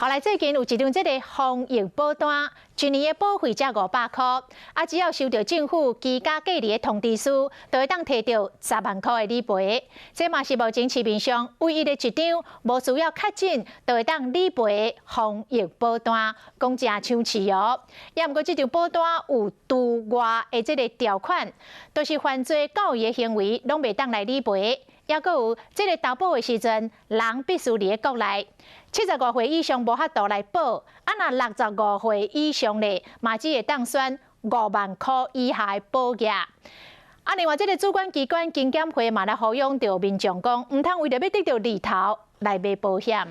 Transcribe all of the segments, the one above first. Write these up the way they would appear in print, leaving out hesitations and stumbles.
後來最近有一張這个防疫保單，一年的保費才500箍，啊，只要收到政府居家隔離的通知書，就會當提著10萬箍的理賠。這嘛是目前市面上唯一的一張無需要確診就會當理賠的防疫保單，講誠搶市哦。也毋過這張保單有除外的這个條款，就是犯罪告訴的行為攏袂當來理賠。抑閣有這个投保的時陣，人必須佇咧國內，75歲以上無法度來保，啊若65歲以上咧，嘛只會當選5萬箍以下的保額。啊，另外這个主管機關金檢會嘛來呼籲著民眾講，毋通為著欲得著利頭來賣保險。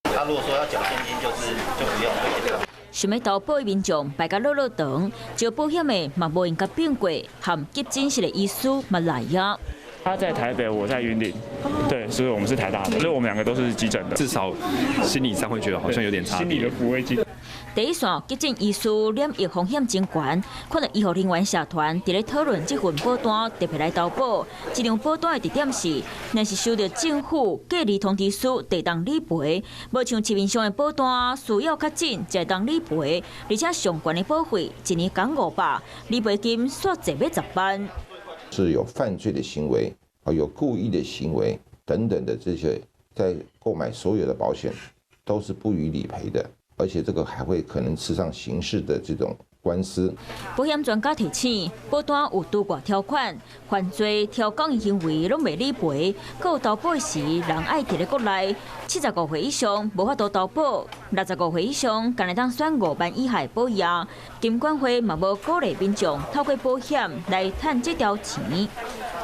他如果說要繳現金，就是就不用。想欲投保的民眾排甲落落長，招保險的嘛無閒共變過，含急診室的醫師嘛來啊。他在台北，我在雲林，對，所以我們是台大的，所以我們兩個都是急診的，至少心理上會覺得好像有點差別。心理的撫慰金。第一線急診醫師染疫風險真懸，看著醫護人員社團佇咧討論這份保單特別來投保。這張保單的特點是，若是收到政府隔離通知書，就當理賠；無像市面上的保單需要確診才會當理賠，而且上懸的保費一年降500，理賠金煞濟欲10萬。是有犯罪的行為啊，有故意的行為等等的這些，在購買所有的保險都是不予理賠的，而且這個還會可能吃上刑事的這種官司。保險專家提醒，保單有除外條款，犯罪、超工行為攏袂理賠。閣有投保時，人愛佇咧國內，75歲以上無法度投保，65歲以上干焦會當選5萬以下保額。金管會嘛無鼓勵民眾透過保險來趁這條錢。